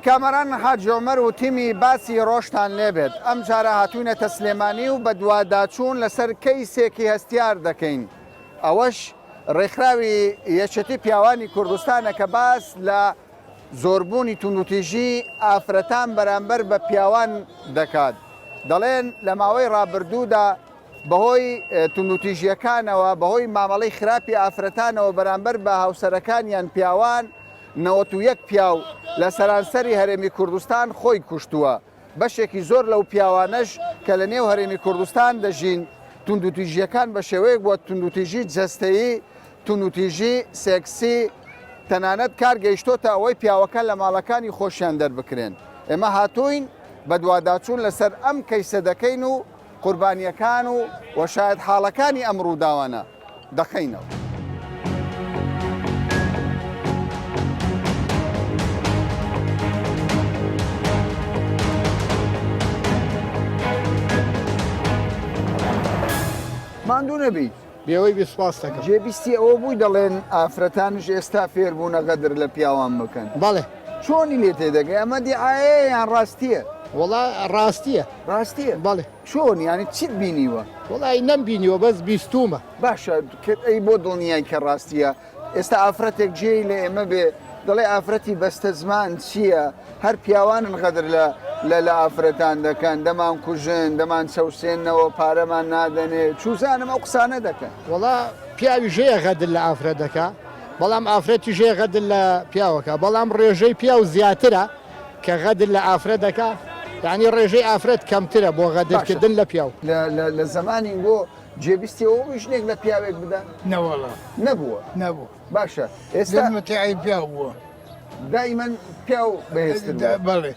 کامەران حاجی عومەر و تیمی باسی ڕۆژتان لێبێت، ئەمجارە هاتووینەتە سلێمانی و بەدواداچوون لەسەر کەیسێکی هەستیار دەکەین، ئەوەش ڕێکخراوی یەکێتی پیاوانی کوردستانە کە باس لە زۆربوونی توندوتیژی ئافرەتان بەرامبەر بە پیاوان دەکات، دەڵێن لە ماوەی ڕابردوودا بەهۆی توندوتیژییەکانەوە، بەهۆی مامەڵەی خراپی ئافرەتانەوە بەرامبەر بە هاوسەرەکانیان پیاوان، 91 پیاو لە سەرانسەری هەرێمی کوردستان خۆی کوشتووە، بەشێکی زۆر لەو پیاوانەش کە لە نێو هەرێمی کوردستان دەژین، توندوتیژییەکان بە شێوەیەک بووە توندوتیژی جەستەیی، توندوتیژی سێکسی، تەنانەت کار گەیشتۆتە ئەوەی پیاوەکان لە ماڵەکانی خۆشیان دەربکرێن. ئێمە هاتووین بەدواداچوون لەسەر ئەم کەیسە دەکەین و قوربانییەکان و و شایەتحاڵەکانی ئەم ڕووداوانە دەخەینەوە. ماندوو نەبیت. بێوەی بی سوپاست دەکەم. جێبیستی ئەوە بووی دەڵێن ئافرەتانیش ئێستا فێر بوونە غەدر لە پیاوان بکەن؟ بەڵێ. چۆنی لێ تێدەگەی ئەمە دیعایەیە یان ڕاستییە؟ وەڵا ڕاستییە. ڕاستییە؟ بەڵێ. چۆن یانی چیت بینیوە؟ وەڵی نەمبینیوە بەس بیستوومە. باشە ئەی بۆ دڵنیای کە ڕاستییە؟ ئێستا ئافرەتێک جێی لە ئێمە بێ دەڵێ ئافرەتی بەستە زمان چییە؟ هەر پیاوانن غەدر لە لە لە ئافرەتان دەکەن دەمان کوژن دەمان چەوسێنەوە پارەمان نادەنێ چوزانم ئەو قسانە دەکەن. وەڵا پیاویش هەیە غەدر لە ئافرەت دەکا بەڵام ئافرەتیش هەیە غەدر لە پیاوەکە بەڵام ڕێژەی پیاو زیاترە کە غەدر لە ئافرەت دەکا یانی ڕێژەی ئافرەت کەمترە بۆ غەدر باشە کردن لە پیاو. لە لە لە زەمانی گۆ جێبیستی ئەوە بووی ژنێک لە پیاوێک بدا؟ نەوەڵا. نەبووە؟ نەبوو. باشە ئێستا ژن متیعی پیاو بووە. دائیمەن پیاو بەهێزتر بووە. بەڵێ.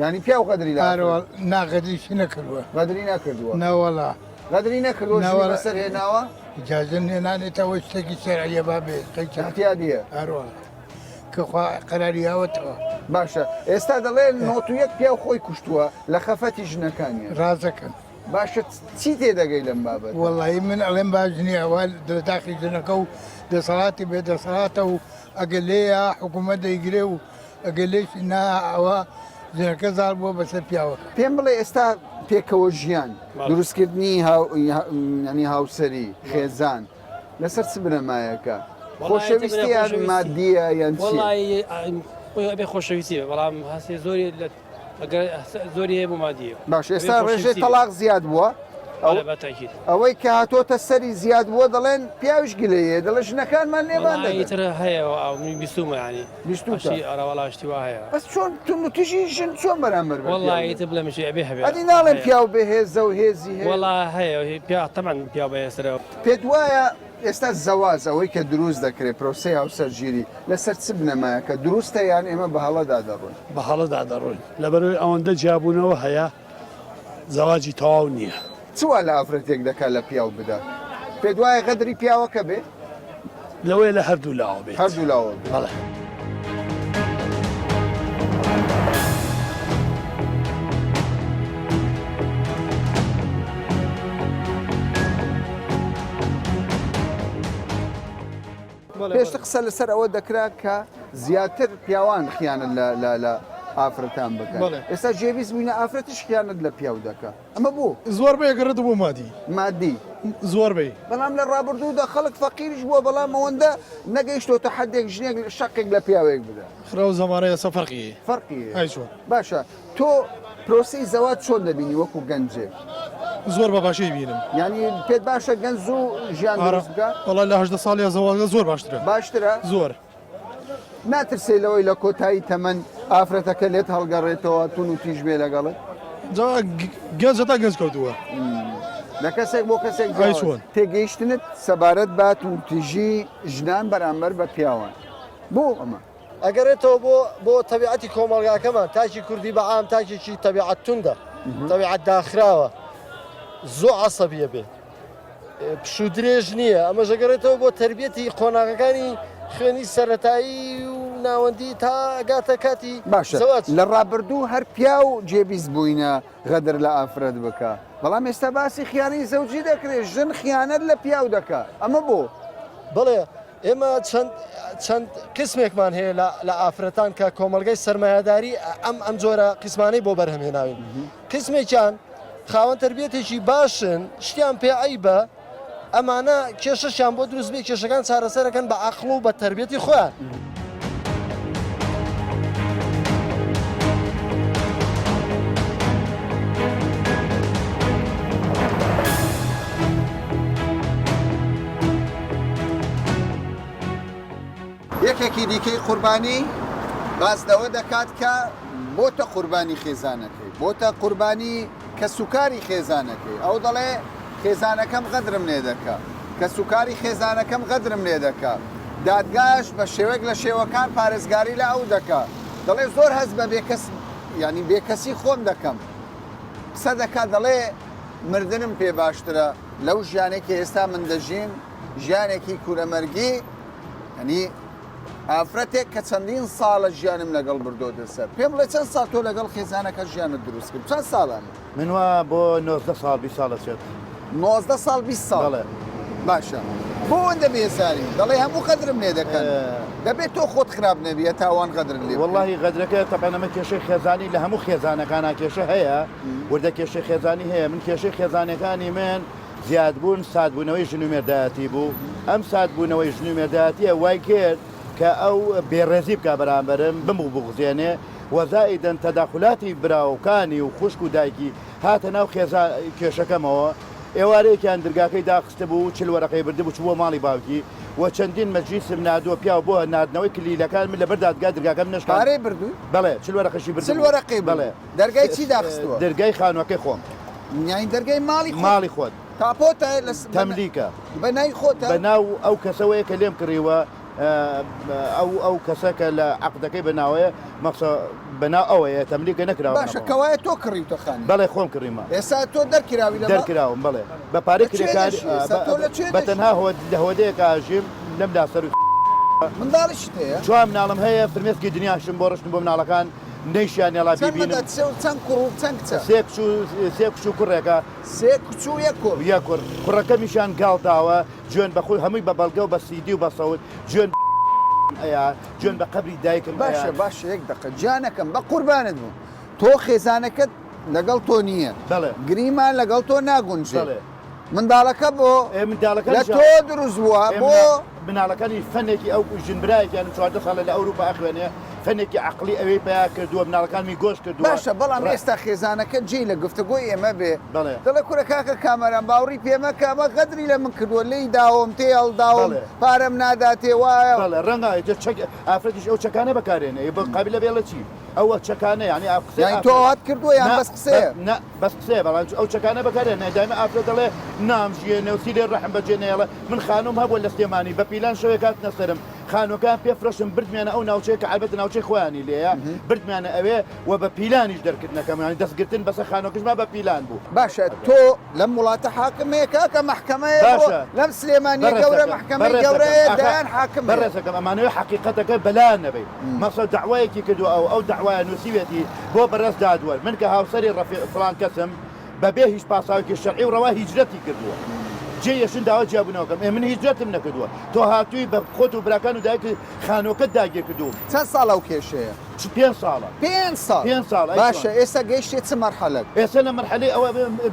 یانی پیاو غەدری لە ئافرەت. ئارەوە نا غەدریشی نەکردووە. غەدری نەکردووە. نەوەڵا. غەدری نەکردووە ژنی بەسەر هێناوە؟ جا ژن هێنانێتەوە شتێکی شەرعیە با بێ قەیچە. اعتیادیە. ئارەوەڵا. کە خوا قەراری یاوەتەوە. باشە ئێستا دەڵێن 91 پیاو خۆی کوشتووە لە خەفەتی ژنەکانیان. ڕاست دەکەن. باشە چی تێدەگەی لەم بابەتە؟ وەڵایی من ئەڵێم باش نییە وا لە داخی ژنەکە و دەسەڵاتی بێ دەسەڵاتە و ئەگەر لێیە حکوومەت دەیگرێ و ئەگەر لێشی نا ئەوە ژنەکە زاڵ بووە بەسەر پیاوەکە. پێم بڵێ ئێستا پێکەوە ژیان، دروستکردنی ینی هاوسەری، خێزان لەسەر چ بنەمایەکە؟ خۆشەویستی یان مادیە یان چییە؟ وەڵایی خۆی ئەبێ خۆشەویستی بێ بەڵام هەستێ زۆری لە ئەگەر زۆری هەیە بۆ مادیە. باش ئێستا ڕێژەی تەڵاق زیاد بووە ئەوەی کە هاتۆتە سەری زیاد بووە دەڵێن پیاویش گلەیە دەڵێ ژنەکانمان لێمان دەدەن. تر هەیە من بیستومە ینی بیستوتە ئەرا وەڵا شتی وا هەیە. بەس چۆن توندوتیژی ژن چۆن بەرامبەر بە پیاو وەڵی تر بڵێم شی ئەبێ هەبێ. ئەدی ناڵێن پیاو بەهێزە و هێزی هەیە. وەڵا هەیە پیا تەبعەن پیاو بەهێزترە. پێت وایە ئێستا زەواج ئەوەی کە دروست دەکرێت پرۆسەی هاوسەرگیری لەسەر چ بنەمایەکە دروستە یان ئێمە بە هەڵەدا دەڕۆین؟ بە هەڵەدا دەڕۆین لەبەرئەوەی ئەوەندە جیابوونەوە هەیە زەواجی تەواو نییە. چ وا لە ئافرەتێک دەکات لە پیاو بدات؟ پێت وایە غەدری پیاوەکە بێ؟ لەوەیە لە هەردوو لاوە بێت. هەردوو لاوە بێت. بەڵێ. پێشتر قسە لەسەر ئەوە دەکرا کە زیاتر پیاوان خیانەت لە لە لە ئافرەتان بکەن ئێستا جێویست بووینە ئافرەتیش خیانەت لە پیاو دەکا ئەمە بۆ؟ زۆربەی گەڕێتەوە بۆ مادی. مادی. زۆربەی. بەڵام لە ڕابردوودا خەڵک فەقیریش بووە بەڵام ئەوەندە نەگەیشتۆتە حەدێک ژنێک شەقێک لە پیاوێک بدا. خرا و زەمانە ئێستا فەرقی هەیە. فەرقی هەیە. ئەی چۆن؟ باشە تۆ پرۆسەی زەواج چۆن دەبینی وەکو گەنجێک؟ زۆر بە باشی بینم. یانی پێت باشە گەنج زوو ژیان دروست بکا؟ وەڵا لە 18 ساڵیا زەواجە زۆر باشترە. باشترە؟ زۆر. ناترسێ لەوەی لە کۆتایی تەمەن ئافرەتەکە لێت هەڵگەڕێتەوە تون و تیژ بێ لەگەڵت؟ جا گەنج هەتا گەنج کەوتووە. لە کەسێک بۆ کەسێک ئەی جیاواز. چۆن؟ تێگەیشتنت سەبارەت بە توندوتیژی ژنان بەرامبەر بە پیاوان بۆ ئەمە؟ ئەگەرێتەوە بۆ بۆ تەبیعەتی کۆمەڵگاکەمان تاکی کوردی بە عام تاکێکی تەبیعەت توندە تەبیعەت داخراوە زۆ عەسەبیە بێ پشوو درێژ نییە ئەمەش ئەگەڕێتەوە بۆ تربیەتی قۆناغەکانی خوێنی سەتایی و ناوەندی تا ئەگاتە کاتی باشە زەواج. لە ڕابردوو هەر پیاو جێبیست بووینە غەدر لە ئافرەت بکا بەڵام ئێستا باسی خیانەی زەوجی دەکرێت ژن خیانەت لە پیاو دەکا ئەمە بۆ؟ بەڵێ. ئێمە چەند چەند قیسمێکمان هەیە لە لە ئافرەتان کە کۆمەڵگەی سەرمایەداری ئەم ئەم جۆرە قیسمانەی بۆ بەرهەم هێناوین قیسمێکیان خاوەن تربیەتێکی باشن شتیان پێ عەیبە ئەمانە کێشەشیان بۆ دروست بێ کێشەکان چارەسەرەکەن بە عەقڵ و بە تربیەتی خۆیان. یەکێکی دیکەی قوربانی باس لەوە دەکات کە بۆتە قوربانی خێزانەکەی، بۆتە قوربانی کەسوکاری خێزانەکەی، ئەو دەڵێ خێزانەکەم غەدرم لێ دەکا، کەسوکاری خێزانەکەم غەدرم لێ دەکا، دادگاش بە شێوەیەک لە شێوەکان پارێزگاری لە ئەو دەکا، دەڵێ زۆر هەست بە بێکەس یانی بێکەسی خۆم دەکەم، قسە دەکا دەڵێ مردنم پێ باشترە لەو ژیانەی کە ئێستا من دەژیم، ژیانێکی کورەمەرگی یانی ئافرەتێک کە چەندین ساڵە ژیانم لەگەڵ بردۆتە سەر پێم بڵێ چەند ساڵ تۆ لەگەڵ خێزانەکە ژیانت دروست کرد چەند ساڵان؟ من وا بۆ 19 ساڵ 20 ساڵ ئەچێت. 19 ساڵ 20 ساڵ بەڵێ. باشە بۆ ئەوەندە بێزاری دەڵێ هەموو غەدرم لێ دەکەن دەبێت تۆ خۆت خراپ نەبی هەتا ئەوان غەدرت لێ بکەن. وەڵاهی غەدرەکە تەبعەن ئەمە کێشەی خێزانی لە هەموو خێزانەکانا کێشە هەیە وردە کێشەی خێزانی هەیە من کێشەی خێزانەکانی من زیادبوون سادبوونەوەی ژن و مێردایەتی بوو، ئەم سادبوونەوەی ژن و مێردایەتیە وای کرد کە ئەو بێڕێزی بکا بەرامبەرم، بمبوغزێنێ و زائیدەن تەداخولاتی براوکانی و خوشک و دایکی هاتە ناو خێزان کێشەکەمەوە، ئێوارەیەکیان درگاکەی داخستبوو، چل وەرەقەی بردبوو چووبووە ماڵی باوکی و چەندین مەجلیسم ناردووە پیاو بۆ ناردنەوەی کلیلەکان، من لەبەر دادگا درگاکەم نەشکاند. پارەی بردووی؟ بەڵێ چل وەرەقەشی بردبوو. چل وەرەقەی بردبوو. بەڵێ. دەرگای چی داخستووە؟ دەرگای خانووەکەی خۆم. یانی دەرگای ماڵی خۆت؟ ماڵی خۆت. تاپۆتە لە تەملیکە. بە ناوی خۆتە؟ بە ناو ئەو کەسەوەیە کە لێم کڕیوە ئەو ئەو کەسە کە لە عەقدەکەی بە ناوەیە مەخسە بە ناو ئەوەیە تەملیکە نەکراوە. باشە کەوایە تۆ کڕیوتە خانوو؟ بەڵێ خۆم کڕیومە. ئێستا تۆ دەرکراوی لە ماڵ؟ دەرکراوم بەڵێ. بە پارەی کرێکار بە تەنها لە هۆدەیەک ئاژیم لەم لا سەروی. منداڵیشت هەیە؟ چوار مناڵم هەیە فرمێسکی دنیاشم بۆ ڕشتن بۆ مناڵەکان. نەیشیان هێڵا چەند بیبینم. منداڵ چ چەند کوڕ و چەند کچە؟ سێ کچ و سێ کچ و کوڕێکە. سێ کچ و یەک کوڕ. یەک کوڕ. کوڕەکەمیشیان گاڵ داوە جوێن بە خۆی هەمووی بە بەڵگە و بە سیدی و بە سەوت جوێن بە ئەیا جوێن بە قەبری دایکم ئەیا. باشە باشە یەک دەقە گیانەکەم بە قوربانت بم تۆ خێزانەکەت لەگەڵ تۆ نییە بەڵێ. گریمان لەگەڵ تۆ ناگونجێ بەڵێ. منداڵەکە بۆ ئێ منداڵەکە لە تۆ دروست بووە بۆ مناڵەکانی فەنێکی ئەو ژن برایەکیانم 14 ساڵە لە ئەوروپا ئەخوێنێ فەنێکی عەقڵی ئەوێی پەیا کردووە مناڵەکانمی گۆش کردووە باشە بەڵام ئێستا خێزانەکە جێی لە گفتوگۆی ئێمە بێ بەڵێ دەڵێ کورە کاکە کامەران باوڕی پێ مەکە ئەمە غەدری لە من کردووە لێی داوم تێ هەڵداوم پارەم ناداتێ وایە بەڵێ ڕەنگە چەک ئافرەتیش ئەو چەکانە بەکارێنێ بە قابلە بێڵە چی ئەوە چەکانە یانی ئا قسەی یانی تۆ ئافرەت ئەوات کردووە یان نا بەس قسەیە؟ نا بەس قسەیە بەڵام ئەو چەکانە بەکارێنێ دایمە ئافرەت دەڵێ نامژیێنێ و سیلێ ڕەحم بەجێ نەیەڵێ من خانووم هەبووە لە سلێمانی بە پیلان شەوێک هاتنە سەرم خانووەکەیان پێ فرۆشتم بردمیانە ئەو ناوچەیە کە ئەلبەتە ناوچەی خۆیانی لێیە بردمیانە ئەوێ و بە پیلانیش دەرکردنەکەم یانی دەستگرتن بەسەر خانووەکەشما بە پیلان بوو. باشە تۆ لەم وڵاتە حاکم هەیە کاکە مەحکەمە هەیە بڕۆ باشە لەم سلێمانیە گەورە بەڕێزەکەم مەحکەمەی بەڕێزەکەم گەورە هەیە ئاخە دەیان حاکم هەیە. بەڕێزەکەم ئەمانەوێ حەقیقەتەکە بەلایان نەبەی مەسەل دەعوایەکی کردوە ئەو ئەو دەعوایە نوسیویەتی بۆ بەڕێز دادوەر من کە هاوسەری ڕەفیق فڵان کەسم بەبێ هیچ پاساوێکی شەرعی و ڕەوا هیجرەتی کردووە جێ یەشن داوای جیابوونەوەکەم ئێ من هیجرەتم نەکردووە تۆ هاتووی بە خۆت و براکان و دایکت خانووەکەت داگیر کردوو. چەند ساڵە ئەو کێشەیە؟ چ پێنج ساڵە. پێنج ساڵ؟ پێنج ساڵ ئەی باشە چۆن؟ ئێستا گەیشتیە چ مەرحەلەک؟ ئێستا لە مەرحەلەی ئەوە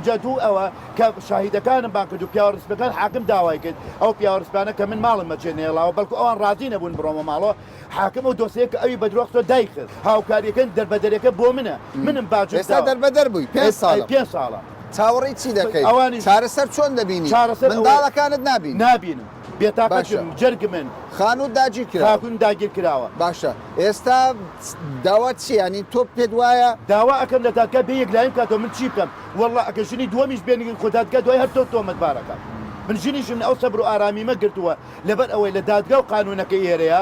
جا دوو ئەوە کە شاهیدەکانم بانگ کرد و پیاوە ڕیسپەکان حاکم داوای کرد ئەو پیاوە ڕیسپانە کە من ماڵم بەجێ نەهێڵاوە بەڵکو ئەوان ڕازی نەبوون بڕۆمە ماڵەوە حاکم ئەو دۆسیەیە کە ئەوی بەدرۆ خستوە دایخست هاوکاریەکەن دەربەدەرەکە بۆ منە منم باجم ئێستا داوە دەربەدەر بووی پێنج ساڵە پێنج ساڵە چاوەڕێی چی دەکەی ئەوانیش چارەسەر چۆن دەبینی چارەسەر ئەوەیە منداڵەکانت نابینی نابینم بێتاقەتم باشە جەرگمن خانووت داگیر کراوە خاکوم داگیر کراوە باشە ئێستا داوات چیە یانی تۆ پێت وایە داوا ئەکەم لە دادگا بێ یەکلاییم کاتەوە من چی بکەم واللە ئەگەر ژنی دووەمیش بێنی خۆ دادگا دوای هەر تۆ تۆمەتبارەکەم من ژنیشم ئەو سەبر و ئارامیمە گرتووە لەبەر ئەوەی لە دادگا و قانونەکەی ئێرەیە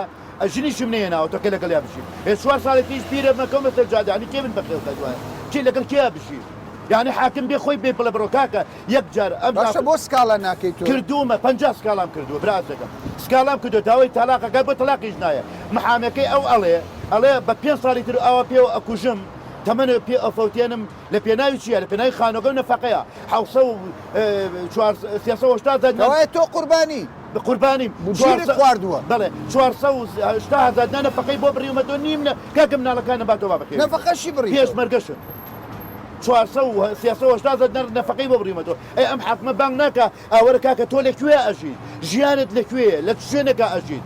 ژنیشم نەهێناوە تۆ کە لەگەڵیا بژیم ئێ چوار ساڵێ تریش پیرە مەکەومە سەر جادە یانی کێ من بەخێو کات وایە کێ لەگەڵ کێیا بژیم یانی حاکم بێ خۆی بێ بڵێ بڕۆ کاکە یەک جار ئەم باشە بۆ سکاڵا ناکەی تۆ؟ کردوومە 50 سکاڵام کردووە برازەکەم سکاڵام کردووە داوای تەلاقەکە بۆ تەلاقیش نایە محامەکەی ئەو ئەڵێ ئەڵێ بە پێنج ساڵی تر ئاوا پێوە ئەکوژم تەمەن پێ ئەفەوتێنم لە پێناوی چییە لە پێناوی خانۆگە و نەفەقەیە حوسە و 380 کەوایە تۆ قوربانی. قوربانیم ژیرت خواردووە. بەڵێ 480 هەزار دینار نەفەقەی بۆ بڕیومەتەوە نیم نە کاکە مناڵەکانم با تۆ با بەخێوی نەفەقەشی بڕیتەوە. پێشمەرگەشم 400 و 380 هەزار دینار نەفەقەی بۆ بڕیومەتەوە ئەی ئەم حاکمە بانگ ناکا ئاوەرە کاکە تۆ لە کوێ ئەژیت ژیانت لە کوێیە لە چ شوێنێکا ئەژیت.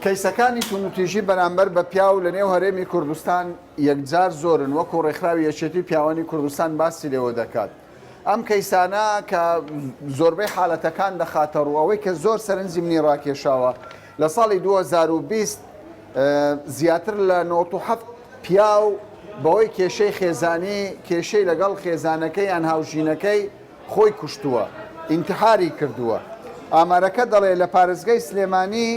کەیسەکانی توندوتیژی بەرامبەر بە پیاو لە نێو هەرێمی کوردستان یەکجار زۆرن، وەکو ڕێکخراوی یەکێتی پیاوانی کوردستان باسی لێوە دەکات. ئەم کەیسانە کە زۆربەی حالەتەکان دەخاتە ڕوو، ئەوەی کە زۆر سەرنجی منی ڕاکێشاوە لە ساڵی 2020 زیاتر لە 97 پیاو بەهۆی کێشەی خێزانی، کێشەی لەگەڵ خێزانەکەی یان هاوژینەکەی خۆی کوشتووە، ئینتحاری کردووە. ئامارەکە دەڵێ لە پارێزگای سلێمانی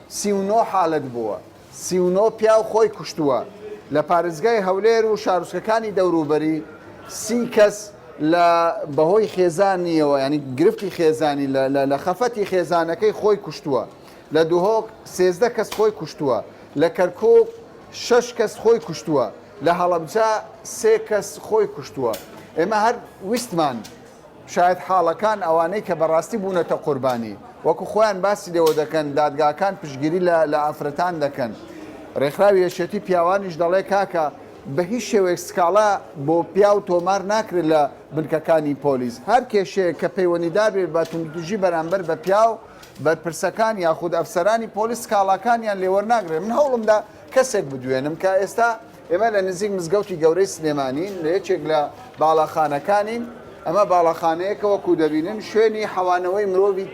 39 حالەت بووە. 39 پیاو خۆی کوشتووە، لە پارێزگای هەولێر و شارۆچکەکانی دەوروبەری سی کەس لە بەهۆی خێزانیەوە یانی گرفتی خێزانی لە خەفەتی خێزانەکەی خۆی کوشتووە، لە دهۆک 13 کەس خۆی کوشتووە، لە کەرکوک شەش کەس خۆی کوشتووە، لە هەڵەبجە سێ کەس خۆی کوشتووە. ئێمە هەر ویستمان شایەتحاڵەکان ئەوانەی کە بەڕاستی بوونەتە قوربانی، وەکو خۆیان باسی لێوە دەکەن، دادگاکان پشتگیری لە لە ئافرەتان دەکەن. رێکخراوی یەکێتی پیاوانیش دەڵێ کاکە بە هیچ شێوەیەک سکاڵا بۆ پیاو تۆمار ناکرێت لە بنکەکانی پۆلیس. هەر کێشەیەک کە پەیوەندیدار بێت بە توندوتیژی بەرامبەر بە پیاو، بەرپرسەکان یاخود ئەفسەرانی پۆلیس سکاڵاکانیان لێوەرناگرن. من هەوڵمدا کەسێک بدوێنم کە ئێستا ئێمە لە نزیک مزگەوتی گەورەی سلێمانین، لە یەکێک لە باڵاخانەکانین، ئەمە باڵاخانەیەکە وەکو دەبینن شوێنی حەوانەوەی مرۆڤی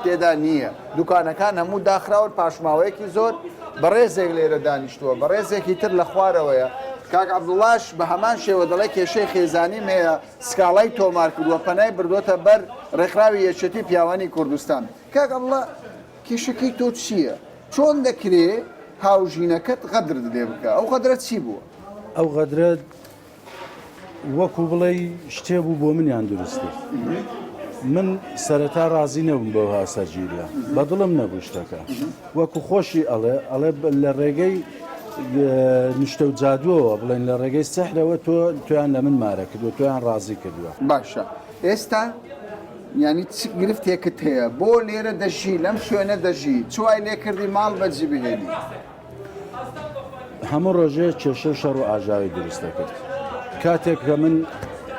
تێدا نییە، دوکانەکان هەموو داخراون، پاشماوەیەکی زۆر، بەڕێزێک لێرە دانیشتووە، بەڕێزێکی تر لە خوارەوەیە، کاک عەبدوڵاش بە هەمان شێوە دەڵێ کێشەی خێزانیم هەیە، سکاڵای تۆمار کردووە، پەنای بردووەتە بەر ڕێکخراوی یەکێتی پیاوانی کوردستان. کاک عەبدوڵا کێشەکەی تۆ چییە؟ چۆن دەکرێ هاوژینەکەت غەدرت لێ بکا؟ ئەو غەدرە چی بووە؟ ئەو غەدرە وەکو بڵێی شتێ بوو بۆ منیان دروست کرد. من سەرەتا ڕازی نەبووم بەو هاوسەرگیریە، بە دڵم نەبوو شتەکە. وەکو خۆشی ئەڵێ، ئەڵێ لە ڕێگەی نوشتە و جادووەوە بڵێن لە ڕێگەی سحرەوە تۆ تۆیان لە من مارە کردووە، تۆیان ڕازی کردووە. باشە ئێستا یانی چ گرفتێکت هەیە بۆ لێرە دەژی لەم شوێنە دەژی چ وای لێ کردی ماڵ بەجی بهێنی؟ هەموو ڕۆژێ کێشە و شەڕ و ئاژاوەی دروست دەکرد کاتێک کە من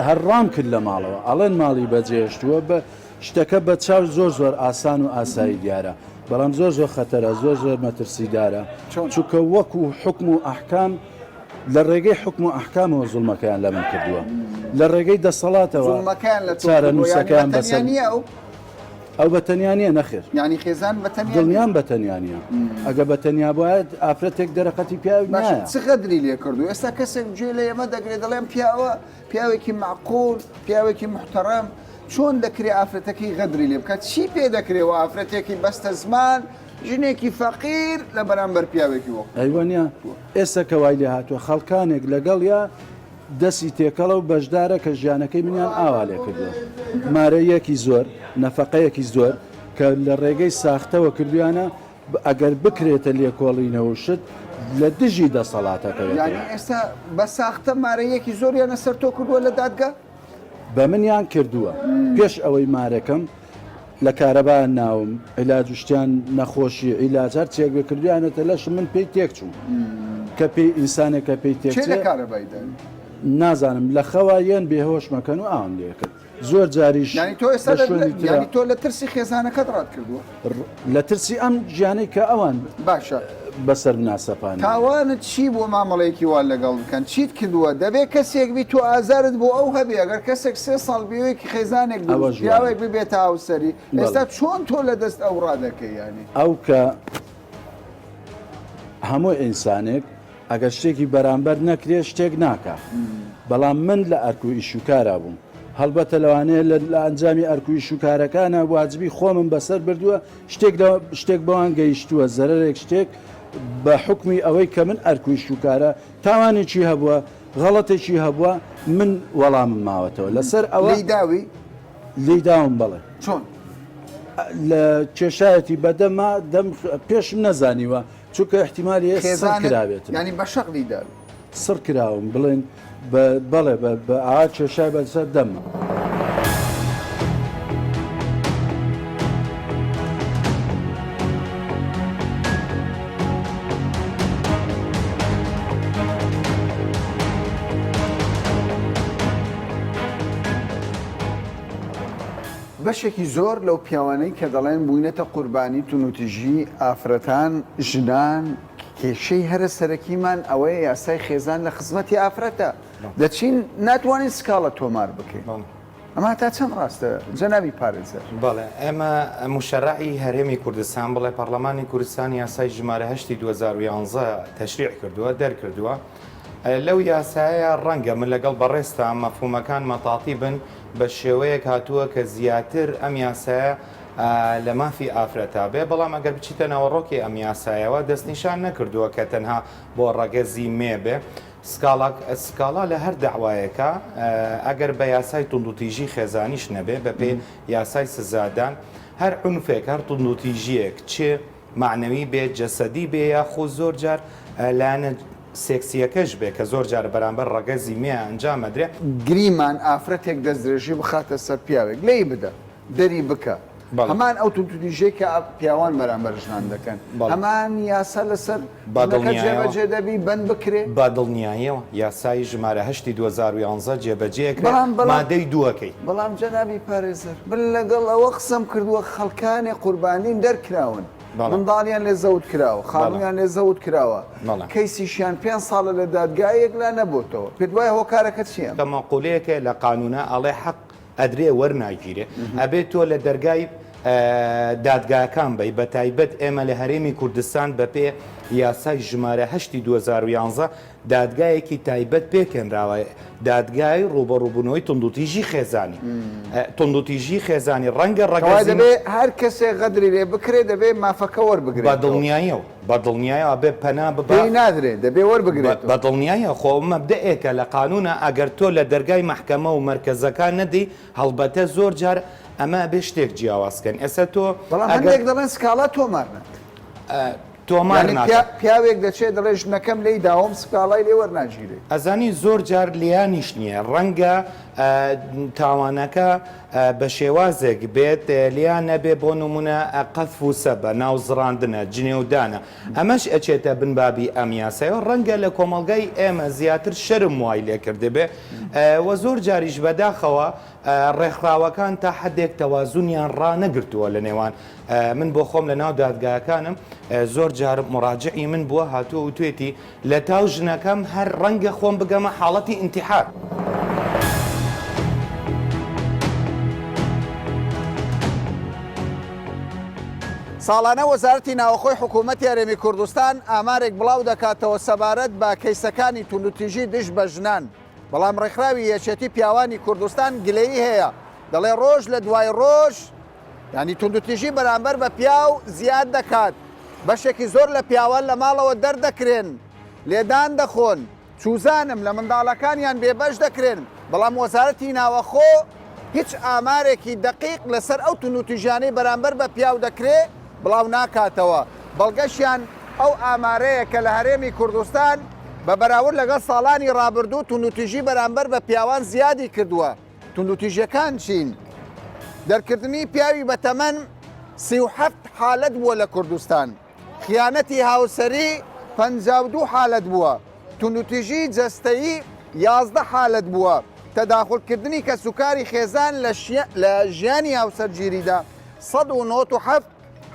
هەر ڕام کرد لە ماڵەوە ئەڵێن ماڵی بەجێهێشتووە بە شتەکە بە چاو زۆر زۆر ئاسان و ئاسایی دیارە بەڵام زۆر زۆر خەتەرە زۆر زۆر مەترسیدارە چونکە وەکو حکم و ئەحکام لە ڕێگەی حوکم و ئەحکامەوە زوڵمەکەیان لە من کردووە، لە ڕێگەی دەسەڵاتەوە زوڵمەکەیان لە تۆ کردووە، یانی چارەنووسەکەیان بە تەنیا بەسەر نییە ئەو؟ ئەو بە تەنیا نییە نەخێر. یانی خێزان بە تەنیا نییە؟ دڵنیام بە تەنیا نییە. ئەگەر بە تەنیا بوایە ئافرەتێک دەرەقەتی پیاوی باشە نایە. چ غەدری لێ کردووە؟ ئێستا کەسێک گوێ لە ئێمە دەگرێت دەڵێ ئەم پیاوە پیاوێکی مەعقول، پیاوێکی موحتەرەم، چۆن دەکرێ ئافرەتەکەی غەدری لێ بکات؟ چی پێ دەکرێ وا ئافرەتێکی بەستەزمان ژنێکی فەقیر لە بەرامبەر پیاوێکی وەکو. ئەی وەنیە ئێستا کە وای لێ هاتووە خەڵکانێک لەگەڵیا دەسی تێکەڵە و بەشدارە کە ژیانەکەی منیان ئاوا لێ کردووە مارەییەکی زۆر نەفەقەیەکی زۆر کە لە ڕێگەی ساختەوە کردویانە ئەگەر بکرێتە لێکۆڵینەوە و شت لە دژی دەسەڵاتەکەوێتەوە. یانی ئێستا بە ساختە مارەییەکی زۆریان لەسەر تۆ کردووە لە دادگا؟ بە منیان کردووە پێش ئەوەی مارەکەم لە کارەبا ناوم عیلاج و شتیان نەخۆشی عیلاج هەر چێک بێ کردویانەتە لەشم من پێی تێک چووم کە پێی ئینسانێک کە پێی تێک چێ لە کارەبای داوی؟ نازانم لە خەوا یەن بێهۆش مەکەن و ئاوم لێ کرد زۆر جاریش یانی تۆ ئێستا لە شوێنی ترا یانی تۆ لە ترسی خێزانەکەت ڕات کردووە؟ لە ترسی ئەم ژیانەی کە ئەوان باشە بەسەر منا سەپاندووە. تاوانت چی بووە مامەڵەیەکی وا لەگەڵ بکەن چیت کردووە دەبێ کەسێک بی تۆ ئازارت بۆ ئەو هەبێ ئەگەر کەسێک سێ ساڵ بیەوێ خێزانێک دروست ئەوەش وایە. پیاوێک ببێتە هاوسەری بەڵێ. ئێستا چۆن تۆ لە دەست ئەو ڕادەکەی یانی. ئەو کە هەموو ئینسانێک ئەگەر شتێکی بەرامبەر نەکرێ شتێک ناکا بەڵام من لە ئەرک و ئیش و کارا بووم. هەڵبەتە لەوانەیە لە ئەنجامی ئەرک و ئیش و کارەکانە واجبی خۆمم بەسەر بردووە شتێک لە شتێک بەوان گەیشتووە زەرەرێک شتێک بە حوکمی ئەوەی کە من ئەرک و ئیش و کارە تاوانێکی هەبووە غەڵەتێکی هەبووە من وەڵامم ماوەتەوە لەسەر ئەوە. لێی داوی؟ لێی داوم بەڵێ. چۆن؟ لە کێشایەتی بە دەما دەم پێشم نەزانیوە چونکە ئیحتیمالی هەیە سڕ خێزانت کرابێتم. یانی بە شەق لێی داوی؟ سڕ کراوم بڵێن بە بەڵێ بە بە ئاوا کێشای بەسەر دەمما. بەشێکی زۆر لەو پیاوانەی کە دەڵێن بووینەتە قوربانی توندوتیژی ئافرەتان، ژنان، کێشەی هەرە سەرەکیمان ئەوەیە یاسای خێزان لە خزمەتی ئافرەتە، دەچین ناتوانین سکاڵە تۆمار بکەین. ئەمە تا چەند ڕاستە جەنابی پارێزەر؟ بەڵێ ئێمە موشەرەعی هەرێمی کوردستان بڵێ پەڕلەمانی کوردستان یاسای ژمارە هەشتی 2011 تەشریع کردووە دەرکردووە لەو یاسایە ڕەنگە من لەگەڵ بەڕێزتا مەفهومەکان مەتاتی بن بە شێوەیەک هاتووە کە زیاتر ئەم یاسایە لە مافی ئافرەتا بێ بەڵام ئەگەر بچیتە ناوەڕۆکی ئەم یاسایەوە دەستنیشان نەکردووە کە تەنها بۆ ڕەگەزی مێ بێ سکاڵا سکاڵا لە هەر دەعوایەکا ئەگەر بە یاسای توندوتیژی خێزانیش نەبێ بە پێی یاسای سزادان هەر عونفێک هەر توندوتیژیەک چ مەعنەوی بێ جەسەدی بێ یاخود زۆر جار لایەنە سێکسیەکەش بێ کە زۆر جار بەرامبەر ڕەگەزی مێ ئەنجام ئەدرێ. گریمان ئافرەتێک دەستدرێژی بخاتە سەر پیاوێک لێی بدە. دەری بکە هەمان ئەو توندوتیژیەی کە پیاوان بەرامبەر ژنان دەکەن هەمان یاسا لەسەر ژنەکە جێبەجێ دەبی بەند بکرێ؟ بە دڵنیاییەوە یاسای ژمارە هەشتی 2011 جێبەجێ کرا مادەی دووەکەی. بەڵام جەنابی پارێزەر من لەگەڵ ئەوە قسەم کردووە خەڵکانێ قوربانین دەرکراون منداڵیان لێ زەوت کراوە خانوویان لێ زەوت کراوە کەیسیشیان پێنج ساڵە لە دادگا یەکلا نەبۆتەوە پێت وایە هۆکارەکە چییە؟ کە مەقولەیەکە لە قانونا ئەڵێ حەق ئەدرێ وەرناگیرێ ئەبێ تۆ لە دەرگای دادگاکان بی بە تایبەت ئێمە لە هەرێمی کوردستان بەپێ یاسای ژمارە هەشتی 2011 دادگایەکی تایبەت پێکهێنراوە دادگای ڕوبەڕوبوونەوەی توندوتیژی خێزانی توندوتیژی خێزانی ڕەنگە ڕەگەزی دەبێ هەر کەسێک غەدری لێ بکرێ دەبێ مافەکە وەربگرێت بە دڵنیاییەوە بە دڵنیایەوە بێ پەنا ببا پێی نادرێ دەبێ وەربگرێتەوە. بە دڵنیاییەوە خۆ مەبدەئێکە لە قانونا ئەگەر تۆ لە دەرگای مەحکەمە و مەرکەزەکان نەدەی هەڵبەتە زۆر جار ئەمە ئەبێ شتێک جیاواز کەن ئێستا تۆ بەڵام ئەگەر هەندێک دەڵێن سکاڵا تۆمار ناکەن. تۆمار یانی ناکەن. پیاوێک دەچێت دەڵێ ژنەکەم لێی داوم سکاڵای لێ وەرناگیرێ. ئەزانی زۆر جار لێیانیش نییە ڕەنگە تاوانەکە بە شێوازێک بێت لێیان نەبێ بۆ نمونە قەزف و سەبە، ناوزڕاندنە، جنێودانە، ئەمەش ئەچێتە بن بابی ئەم یاسایەوە، ڕەنگە لە کۆمەڵگای ئێمە زیاتر شەرم وای لێکردبێ و زۆر جاریش بەداخەوە ڕێکخراوەکان تا حەدێک تەوازونیان ڕانەگرتووە لە نێوان من بۆ خۆم لە ناو دادگاکانم زۆر جار مڕاجعی من بووە هاتووە وتوێتی لەتاو ژنەکەم هەر ڕەنگە خۆم بگەمە حاڵەتی ئینتیحار. ساڵانە وەزارەتی ناوەخۆی حکوومەتی هەرێمی کوردستان ئامارێک بڵاو دەکاتەوە سەبارەت بە کەیسەکانی توندوتیژی دژ بە ژنان، بەڵام ڕێکخراوی یەکێتی پیاوانی کوردستان گلەیی هەیە دەڵێ ڕۆژ لە دوای ڕۆژ یانی توندوتیژی بەرامبەر بە پیاو زیاد دەکات، بەشێکی زۆر لە پیاوان لە ماڵەوە دەردەکرێن، لێدان دەخۆن، چوزانم لە منداڵەکانیان بێبەش دەکرێن، بەڵام وەزارەتی ناوەخۆ هیچ ئامارێکی دەقیق لەسەر ئەو توندوتیژیانەی بەرامبەر بە پیاو دەکرێ بڵاو ناکاتەوە، بەڵگەشیان ئەو ئامارەیە کە لە هەرێمی کوردستان بە بەراورد لەگەڵ ساڵانی ڕابردوو توندوتیژی بەرامبەر بە پیاوان زیادی کردووە. توندوتیژیەکان چین؟ دەرکردنی پیاوی بەتەمەن 37 حالەت بووە لە کوردستان، خیانەتی هاوسەری 52 حالەت بووە، توندوتیژی جەستەیی 11 حالەت بووە، تەداخولکردنی کەسوکاری خێزان لە ژیانی هاوسەرگیریدا 197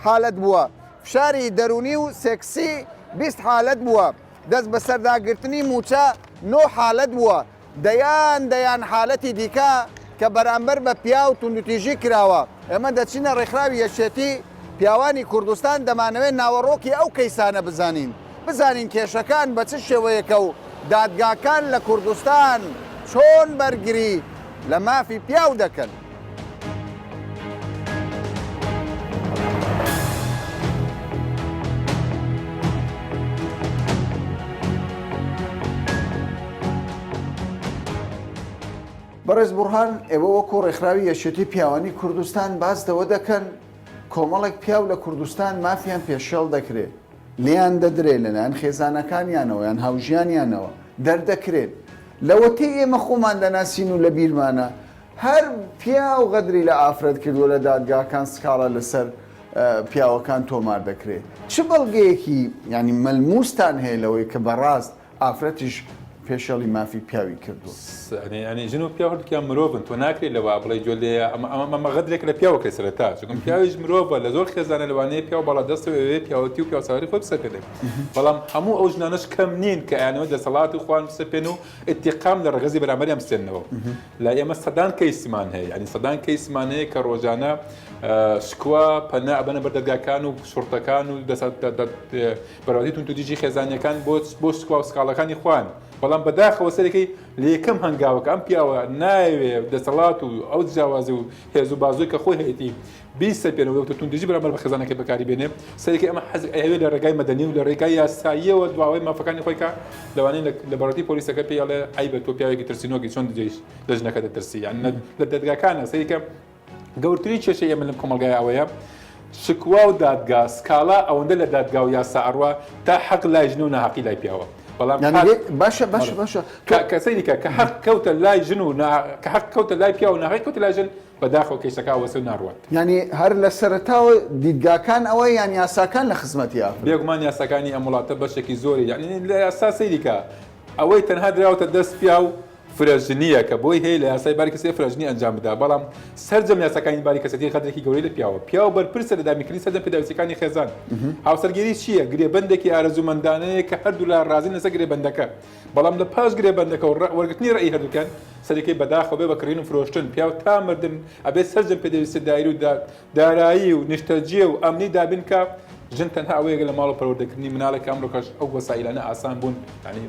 حالەت بووە، فشاری دەروونی و سێکسی 20 حالەت بووە، دەست بەسەرداگرتنی مووچە نۆ حالەت بووە، دەیان دەیان حالەتی دیکە کە بەرامبەر بە پیاو توندوتیژی کراوە، ئێمە دەچینە ڕێکخراوی یەکێتی پیاوانی کوردستان دەمانەوێت ناوەڕۆکی ئەو کەیسانە بزانین، بزانین کێشەکان بە چ شێوەیەکە و دادگاکان لە کوردستان چۆن بەرگری. لە مافی پیاو دەکەن. بەڕێز بوڕهان، ئێوە وەکو ڕێکخراوی یەکێتی پیاوانی کوردستان باس لەوە دەکەن کۆمەڵێک پیاو لە کوردستان مافیان پێشێڵ دەکرێ، لێیان دەدرێ لەلایەن خێزانەکانیانەوە یان هاوژیانیانەوە دەردەکرێن. لەوەتەی ئێمە خۆمان دەناسین و لەبیرمانە هەر پیاو غەدری لە ئافرەت کردووە لە دادگاکان سکاڵا لەسەر پیاوەکان تۆمار دەکرێ. چ بەڵگەیەکی یانی مەلموستان هەیە لەوەی کە بەڕاست ئافرەتیش پێشێڵی مافی پیاوی کردووە. یانی ژن و پیاو هەردووکیان مرۆڤن تۆ ناکرێت لەوە بڵێی گوێ لێیە ئەمە ئەمە ئەمە غەدرێکە لە پیاو ئەکرێت سەرەتا چونکە پیاویش مرۆڤە لە زۆر خێزانە لەوانەیە پیاو باڵا دەستە و ئەوێ پیاوەتی و پیاوسالاری خۆی بسەپێنێ بەڵام هەموو ئەو ژنانەش کەم نین کە ئەیانەوێت دەسەڵات و خۆیان بسەپێن و ئینتیقام لە ڕەگەزی بەرامبەریان بسێننەوە لای ئێمە سەدان کەیسمان هەیە یانی سەدان کەیسمان هەیە کە ڕۆژانە شکوا پەنا ئەبەنە بەر دەرگاکان و شوڕتەکان و بەراوردی توندوتیژی خێزانیەکان بۆ بۆ سکوا و سکاڵەکانی خۆیان بەڵام بەداخەوە سەرەکەی لە یەکەم هەنگاوەکە ئەم پیاوە نایەوێ دەسەڵات و ئەو جیاوازی و هێز و بازووی کە خۆی هەیەتی بیسەپێنەوە و توندوتیژی بەرامبەر بە خێزانەکەی بەکاری بێنێ سەرەکی ئەمە حەز ئەیەوێ لە ڕێگای مەدەنی و لە ڕێگای یاساییەوە دواوەی مافەکانی خۆی کە لەوانەیە لە بەڕێتی پۆلیسەکە پێی ئەڵێ عەیبە تۆ پیاوێکی ترسینۆکی چۆن دژی لە ژنەکە دەترسی یان لە دەرگاکانە سەیرکە گەورترین کێشەی ئێمە لەم کۆمەڵگایە ئەوەیە شکوا و دادگا سکاڵا ئەوەندە لە دادگا و یاسا ئەڕوا تا حەق لای ژن و ناهەقی لای پیاوە بەڵام باشە باشە باشە کە سەیری کە کە حەق کەوتە لای ژن و کە حەق کەوتە لای پیاو و ناهەقی کەوتە لای ژن بەداخەوە کەیسەکە ئەوەسێ و ناڕوات. یانی هەر لە سەرەتاوە دیدگاکان ئەوە یان یاساکان لە خزمەتی ئافرەت؟ بێگومان یاساکانی ئەم وڵاتە بەشێکی زۆری یانی لە یاسا سەیری کە ئەوەی تەنها دراوەتە دەست پیاو فرەژنییە کە بۆی هەیە لە یاسای باری کەسێتی فرەژنی ئەنجام بدا، بەڵام سەرجەم یاساکانی باری کەسێتی غەدرێکی گەورەی لە پیاوە. پیاو بەرپرسە لە دابینکردنی سەرجەم پێداویستییەکانی خێزان. هاوسەرگیری چییە؟ گرێبەندێکی ئارەزوومەندانەیە کە هەردوولا ڕازین لەسەر گرێبەندەکە، بەڵام لە پاش گرێبەندەکە و وەرگرتنی ڕەئی هەردووکیان، سەرەکەی بەداخەوە بێ بە کڕین و فرۆشتن، پیاو تا مردن ئەبێ سەرجەم پێداویستیە دایری و دارایی و نیشتەجێ و ئەمنی دابین کا، ژن تەنها ئەوەیە لە ماڵ و پەروەردەکردنی مناڵێک کە ئەمڕۆکەش ئەو وەسائیلانە ئاسان بوون، یانی.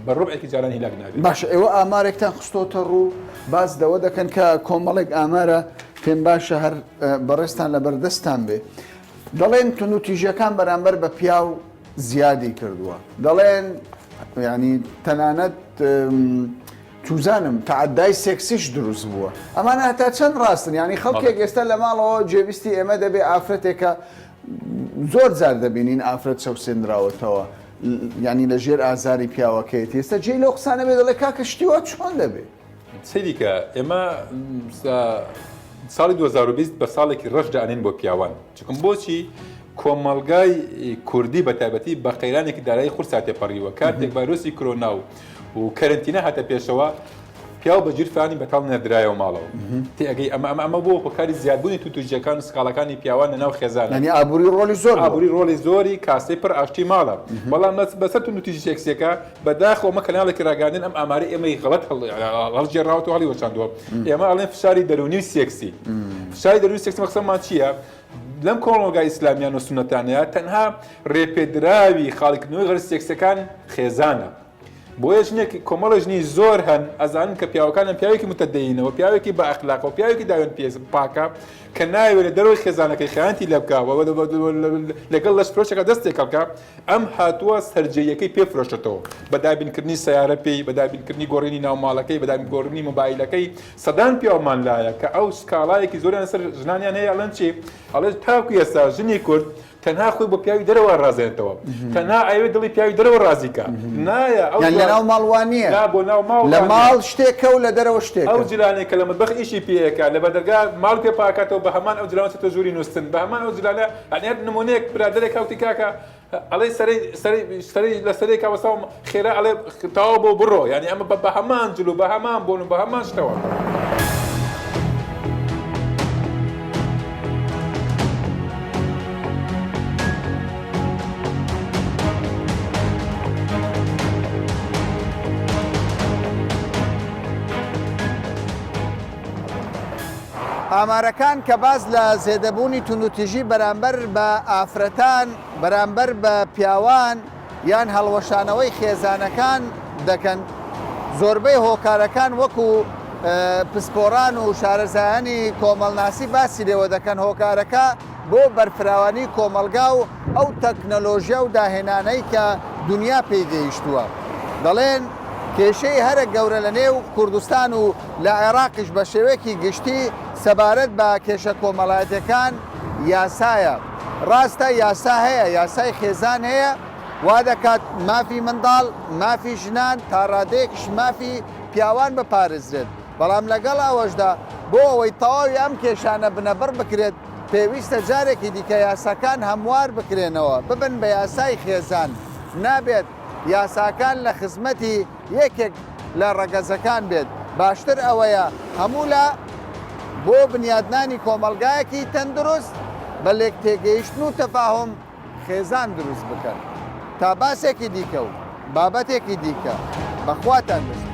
بە ڕوبعێکی جاران هیلاک نابێت. باشە ئێوە ئامارێکتان خستۆتە ڕوو باس لەوە دەکەن کە کۆمەڵێک ئامارە پێم باشە هەر بەڕێزتان لەبەردەستتان بێ دەڵێن توندوتیژیەکان بەرامبەر بە پیاو زیادی کردووە دەڵێن ینی تەنانەت چوزانم تەعەدای سێکسیش دروست بووە ئەمانە هەتا چەند ڕاستن ینی خەڵکێک ئێستا لە ماڵەوە جێبیستی ئێمە دەبێ ئافرەتێکە زۆر جار دەبینین ئافرەت چەوسێنراوەتەوە یانی لە ژێر ئازاری پیاوەکەیەتی ئێستا جێی لەو قسانە بێ دەڵێ کاکە شتی وا چۆن دەبێ؟ سەیری کە ئێمە ساڵی 2020 بە ساڵێکی ڕەش دانین بۆ پیاوان چکم بۆچی کۆمەڵگای کوردی بە تایبەتی بە قەیرانێکی دارایی خورسا تێپەڕیوە کاتێک ڤایرۆسی کرۆنا و و کەرەنتینە هاتە پێشەوە پیاو بە گیرفانی بەتاڵ نێردرایەوە ماڵەوە تێئەگەی ئەمە ئەمە ئەمە بۆ هۆکاری زیادبوونی توندوتیژیەکان و سکاڵاکانی پیاوان لەناو خێزان یانی ئابووری ڕۆڵی زۆر بووە. ئابووری ڕۆڵی زۆری کاسەی پڕ ئاشتی ماڵە بەڵام بەسەر توندوتیژی سێکسیەکە بەداخەوە ئەمە کەناڵێکی ڕاگەیاندن ئەم ئامارەی ئێمەی غەڵەت هەڵگێڕاوەتەوە هەڵیوەشاندووە ئێمە ئەڵێن فشاری دەروونی و سێکسی فشاری دەروونی سێکسی مەقسەدمان چییە لەم کۆمەڵگا ئیسلامیان و سوننەتانەیە تەنها ڕێپێدراوی خاڵیکردنەوەی غەرز سێکسەکان خێزانە بۆیە ژنێک کۆمەڵە ژنی زۆر هەن ئەزانن کە پیاوەکانیان پیاوێکی متدەینەوە پیاوێکی بە ئەخلاقەوە پیاوێکی داوێن پێ پاکە کە ناوێت لە دەرەوەی خێزانەکەی خیانەتی لێ بکا لەگەڵ لەش فرۆشێکە دەست تێکەڵ بکا ئەم هاتووە سەرجێیەکەی پێ فرۆشتەوە بە دابینکردنی سەیارە پێی بە دابینکردنی گۆڕینی ناو ماڵەکەی بە دابین گۆڕینی مۆبایلەکەی سەدان پیاومان لایە کە ئەو سکاڵایەکی زۆریان لەسەر ژنانیان هەیە ئەڵێن چی ئەڵێ تاکو ئێستا ژنی کورد تەنها خۆی بۆ پیاوی دەرەوە ڕازێنێتەوە تەنها ئەیەوێت دڵی پیاوی دەرەوە ڕازی کا نایە ئەو یان لەناو ماڵ وا نییە نا بۆ ناو ماڵ لە ماڵ شتێکە و لە دەرەوە شتێکە ئەو جلانەی کە لە مەتبەخ ئیشی پێ ئەکا لە بەردەرگا ماڵ پێ پاکاتەوە بە هەمان ئەو جلانە چێتە ژووری نووستن بە هەمان ئەو جلانە یانی هەر نموونەیەک برادەرێک هاوتی کاکە ئەڵێ سەرەی سەرەی سەرەی لە سەرێکا وەستاوم خێرا ئەڵێ تەواو بۆ بڕۆ یانی ئەمە بە هەمان جل و بە هەمان بۆن و بە هەمان شتەوە. ئامارەکان کە باس لە زێدەبوونی توندوتیژی بەرامبەر بە ئافرەتان، بەرامبەر بە پیاوان یان هەڵوەشانەوەی خێزانەکان دەکەن، زۆربەی هۆکارەکان وەکو. پسپۆڕان و شارەزایانی کۆمەڵناسی باسی لێوە دەکەن هۆکارەکە بۆ بەرفراوانی کۆمەڵگا و ئەو تەکنەلۆژیا و داهێنانەی کە دونیا پێی گەیشتووە. دەڵێن کێشەی هەرە گەورە لە نێو کوردستان و لە عێراقیش بە شێوەیەکی گشتی سەبارەت بە کێشە کۆمەڵایەتیەکان یاسایە. ڕاستە یاسا هەیە، یاسای خێزان هەیە وا دەکات مافی منداڵ، مافی ژنان، تا ڕادەیەکیش مافی پیاوان بپارێزرێت، بەڵام لەگەڵ ئەوەشدا بۆ ئەوەی تەواوی ئەم کێشانە بنەبڕ بکرێت پێویستە جارێکی دیکە یاساکان هەموار بکرێنەوە، ببن بە یاسای خێزان، نابێت یاساکان لە خزمەتی یەکێک لە ڕەگەزەکان بێت، باشتر ئەوەیە هەموولا بۆ بنیادنانی کۆمەڵگایەکی تەندروست بە لێکتێگەیشتن و تەفاهوم خێزان دروست بکەن. تا باسێکی دیکە و بابەتێکی دیکە بە خواتان دەسپێرم.